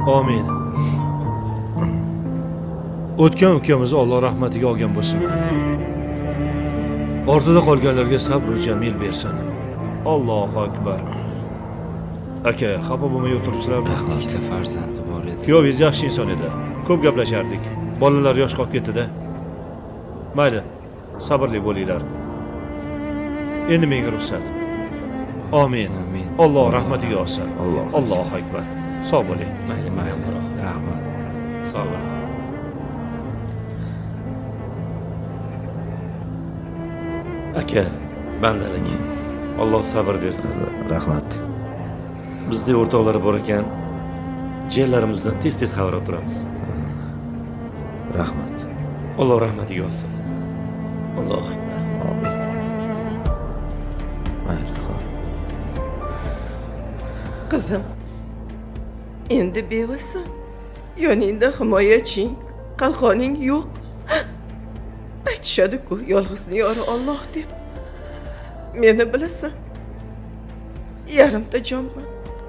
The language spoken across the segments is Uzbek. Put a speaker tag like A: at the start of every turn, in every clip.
A: Amin. O'tgan ukamizni Alloh rahmatiga olgan bo'lsin. Ortida qolganlarga sabr va jamil bersin. Allohu akbar. Aka, xafa bo'lmay o'tiribsizlarmi?
B: Ikkita farzandi bor edi.
A: Kuyovingiz yaxshi inson edi. Ko'p gaplashardik. Bolalar yosh qolib ketdi-da. Mayli, sabrli bo'linglar. Endi menga ruxsat. Amin.
B: Amin.
A: Alloh rahmatiga olsin.
C: Alloh.
A: Allohu akbar. Sog' bo'ling.
B: Mayli, mayli. Rahmat.
D: Sog' bo'ling. Aka, bandalik. Alloh sabr bersin.
C: Rahmat.
D: Bizda o'rtoqlar bor ekan, jiyanlarimizdan tez-tez xabar olib turamiz.
C: Rahmat.
D: Alloh rahmatiga olsin. Allohu akbar.
C: Amin. Mayli, xo'p.
E: Qizim, endi bevasan. Yoningda himoyaching, qalqoning yo'q. Aytishadi-ku, yolg'izni yori Alloh deb. Meni bilasan. Yarimta jonman,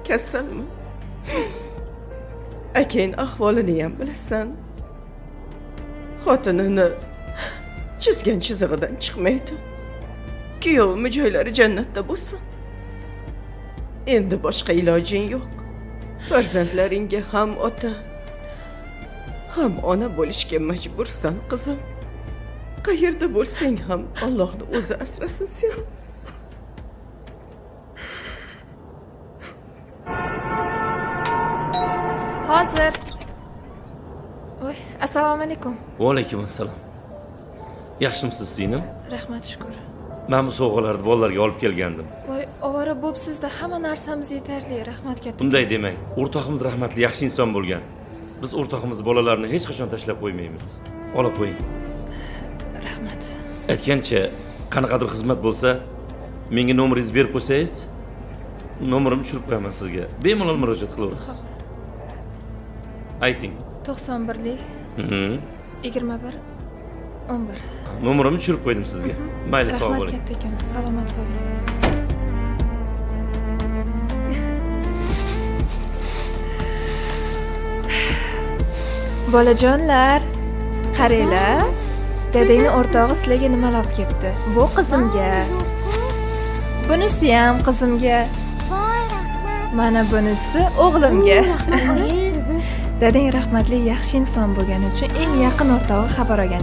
E: kasalman. Akang ahvolini ham bilasan. Xotinini chizgan chizig'idan chiqmaydi. Kuyovimni joylari jannatda bo'lsin. Endi boshqa ilojing yo'q. Farzandlaringga ham ota, ham ona bo'lishga majbursan, qizim. Qayerda bo'lsang ham Allohni o'zi asrasin seni.
F: Hozir. Voy, assalomu alaykum.
D: Va alaykum assalom. Yaxshimisiz, singlim?
F: Rahmat, shukur.
D: Men bu sovg'alarni bolalarga olib kelgandim.
F: Voy, ovora bo'psizda, hamma narsamiz yetarli. Rahmat katta.
D: Bunday demang. O'rtog'imiz rahmatli yaxshi inson bo'lgan. Biz o'rtog'imiz bolalarini hech qachon tashlab qo'ymaymiz. Olib qo'ying.
F: Rahmat.
D: Aytgancha, qanaqadir xizmat bo'lsa, menga nomeringizni berib qo'ysangiz, nomerimni tushirib qo'yaman sizga. Bemalol murojaat qilaverasiz. Ayting.
F: 91lik 21 11.
D: Nomerimni tushirib qo'ydim sizga. Mayli, sog'
F: Rahmat
D: bo'ling.
F: kattakon. Salomat bo'ling. Bolajonlar, qaranglar. Dadangni o'rtog'i sizlarga nimalar olib kelibdi? Bu qizimga. Bunisi ham qizimga. Mana bunisi o'g'limga. Dadang rahmatli yaxshi inson bo'lgani uchun eng yaqin o'rtog'i xabar olgan.